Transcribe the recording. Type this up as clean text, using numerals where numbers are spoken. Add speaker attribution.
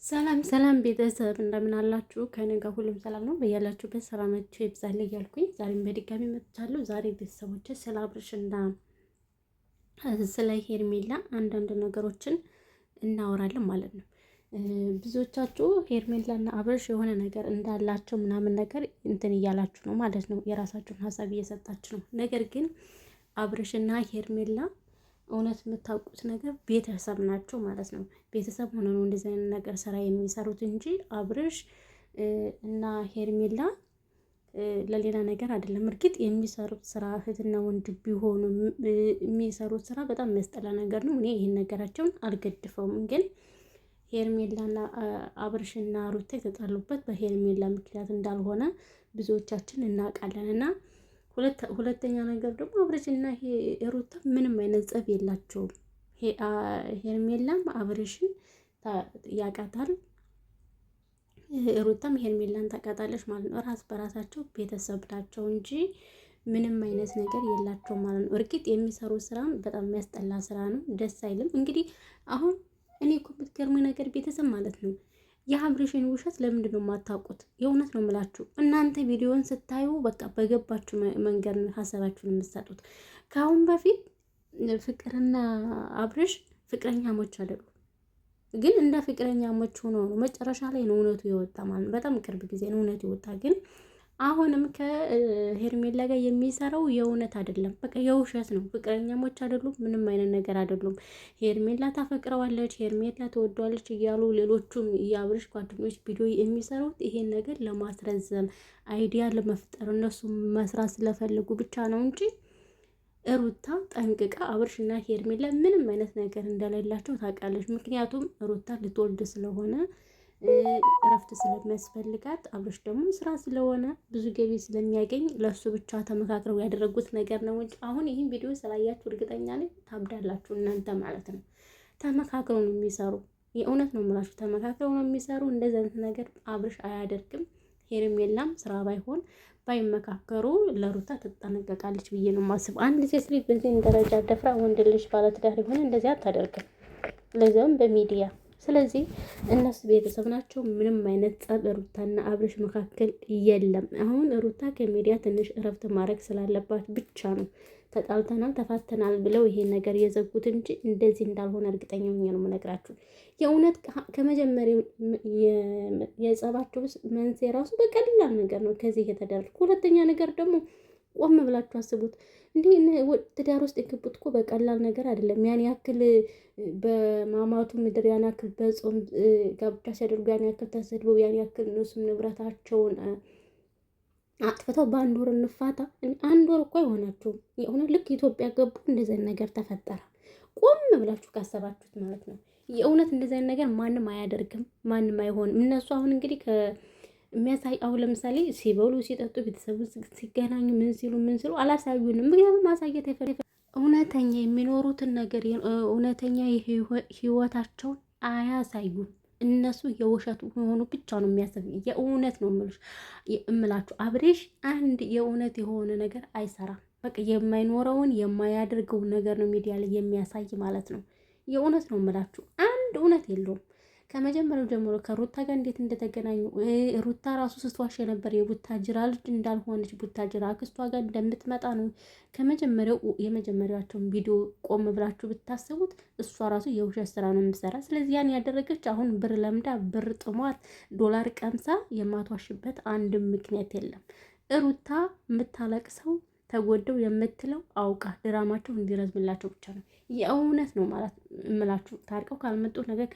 Speaker 1: ሰላም ሰላም ቤተሰብ እንደምን አላችሁ? ከእኔ ጋር ሁሉም ሰላም ነው። በያላችሁበት ሰላማችሁ ይብዛል እያልኩኝ ዛሬም በድጋሚ መጥቻለሁ። ዛሬ ቤተሰቦች ስለ አብርሽና ስለ ሄርሜላ አንዳንድ ነገሮችን እናወራለን ማለት ነው። ብዙዎቻችሁ ሄርሜላና አብርሽ የሆነ ነገር እንዳላቸው ምናምን ነገር እንትን እያላችሁ ነው ማለት ነው። የራሳችሁን ሀሳብ እየሰጣችሁ ነው። ነገር ግን አብርሽና ሄርሜላ እውነት የምታውቁት ነገር ቤተሰብ ናቸው ማለት ነው። ቤተሰብ ሆነ ነው እንደዚህ አይነት ነገር ስራ የሚሰሩት እንጂ አብርሽ እና ሄርሜላ ለሌላ ነገር አይደለም። እርግጥ የሚሰሩት ስራ እህትና ወንድ ቢሆኑ የሚሰሩት ስራ በጣም የሚያስጠላ ነገር ነው። እኔ ይህን ነገራቸውን አልገድፈውም። ግን ሄርሜላና አብርሽና ሩታ የተጣሉበት በሄርሜላ ምክንያት እንዳልሆነ ብዙዎቻችን እናውቃለን እና ሁለተኛ ነገር ደግሞ አብርሽና ሩታ ምንም አይነት ጸብ የላቸውም። ሄርሜላም አብርሽን ያውቃታል፣ ሩታም ሄርሜላን ታውቃታለች ማለት ነው። ራስ በራሳቸው ቤተሰብ ናቸው እንጂ ምንም አይነት ነገር የላቸውም ማለት ነው። እርግጥ የሚሰሩ ስራም በጣም የሚያስጠላ ስራ ነው፣ ደስ አይልም። እንግዲህ አሁን እኔ እኮ የምትገርመኝ ነገር ቤተሰብ ማለት ነው የአብርሽን ውሸት ለምንድን ነው የማታውቁት? የእውነት ነው የምላችሁ። እናንተ ቪዲዮን ስታዩ በቃ በገባችሁ መንገድ ሀሳባችሁን የምትሰጡት። ከአሁን በፊት ፍቅርና አብርሽ ፍቅረኛሞች አይደሉም፣ ግን እንደ ፍቅረኛሞች ሆኖ ነው መጨረሻ ላይ ነው እውነቱ የወጣ ማለት ነው። በጣም ቅርብ ጊዜ ነው እውነቱ የወጣ ግን አሁንም ከሄርሜላ ጋር የሚሰራው የእውነት አይደለም፣ በቃ የውሸት ነው። ፍቅረኛሞች አይደሉም፣ ምንም አይነት ነገር አይደሉም። ሄርሜላ ታፈቅረዋለች፣ ሄርሜላ ትወደዋለች እያሉ ሌሎቹም የአብርሽ ጓደኞች ቪዲዮ የሚሰሩት ይሄን ነገር ለማስረዘም idea ለመፍጠር እነሱ መስራት ስለፈለጉ ብቻ ነው እንጂ ሩታ ጠንቅቃ አብርሽና ሄርሜላ ምንም አይነት ነገር እንደሌላቸው ታውቃለች። ምክንያቱም ሩታ ልትወልድ ስለሆነ እረፍት ስለሚያስፈልጋት አብርሽ ደግሞ ስራ ስለሆነ ብዙ ገቢ ስለሚያገኝ ለእሱ ብቻ ተመካክረው ያደረጉት ነገር ነው እንጂ አሁን ይህን ቪዲዮ ስላያችሁ እርግጠኛ ነኝ ታብዳላችሁ እናንተ ማለት ነው። ተመካክረው ነው የሚሰሩ። የእውነት ነው የምላችሁ፣ ተመካክረው ነው የሚሰሩ። እንደዚህ አይነት ነገር አብርሽ አያደርግም። ሄርሜላም ስራ ባይሆን ባይመካከሩ ለሩታ ትጠነቀቃለች ብዬ ነው የማስበው። አንድ ሴት ልጅ በዚህን ደረጃ ደፍራ ወንድ ልጅ ባለትዳር የሆነ እንደዚህ አታደርግም፣ ለዚያውም በሚዲያ ስለዚህ እነሱ ቤተሰብ ናቸው። ምንም አይነት ጸብ ሩታና አብርሽ መካከል የለም። አሁን ሩታ ከሚዲያ ትንሽ እረፍት ማድረግ ስላለባት ብቻ ነው ተጣልተናል፣ ተፋተናል ብለው ይሄን ነገር የዘጉት እንጂ እንደዚህ እንዳልሆነ እርግጠኛ ሆኜ ነው የምነግራችሁ። የእውነት ከመጀመሪያው የጸባቸው መንስኤ ራሱ በቀላል ነገር ነው ከዚህ የተደረገ። ሁለተኛ ነገር ደግሞ ቆም ብላችሁ አስቡት። እንዲህ ትዳር ውስጥ የገቡት እኮ በቀላል ነገር አይደለም። ያን ያክል በማማቱ ምድር ያን ያክል በጾም ጋብቻ ሲያደርጉ ያን ያክል ተሰድበው ያን ያክል እነሱም ንብረታቸውን አጥፍተው በአንድ ወር እንፋታ፣ አንድ ወር እኮ አይሆናቸውም። የሆነ ልክ ኢትዮጵያ ገቡ እንደዚህ ነገር ተፈጠረ። ቆም ብላችሁ ካሰባችሁት ማለት ነው። የእውነት እንደዚህ ነገር ማንም አያደርግም፣ ማንም አይሆንም። እነሱ አሁን እንግዲህ የሚያሳይ አሁን ለምሳሌ ሲበሉ ሲጠጡ ቤተሰቡ ሲገናኙ ምን ሲሉ ምን ሲሉ አላሳዩንም። ምክንያቱም ማሳየት እውነተኛ የሚኖሩትን ነገር እውነተኛ ህይወታቸውን አያሳዩም። እነሱ የውሸቱ የሆኑ ብቻ ነው የሚያሳዩ። የእውነት ነው እምላችሁ አብሬሽ አንድ የእውነት የሆነ ነገር አይሰራም። በቃ የማይኖረውን የማያደርገውን ነገር ነው ሚዲያ ላይ የሚያሳይ ማለት ነው። የእውነት ነው እምላችሁ አንድ እውነት የለውም። ከመጀመሪያው ጀምሮ ከሩታ ጋር እንዴት እንደተገናኙ ሩታ ራሱ ስትዋሽ የነበር የቡታጅራ ልጅ እንዳልሆነች ቡታጅራ አክስቷ ጋር እንደምትመጣ ነው። ከመጀመሪያው የመጀመሪያቸውን ቪዲዮ ቆም ብላችሁ ብታስቡት እሷ ራሱ የውሸት ስራ ነው የምትሰራ። ስለዚህ ያን ያደረገች አሁን ብር ለምዳ ብር ጥሟት ዶላር ቀምሳ የማትዋሽበት አንድም ምክንያት የለም። ሩታ የምታለቅሰው ተጎደው የምትለው አውቃ ድራማቸው እንዲረዝምላቸው ብቻ ነው። የእውነት ነው ማለት እምላችሁ ታርቀው ካልመጡ ነገር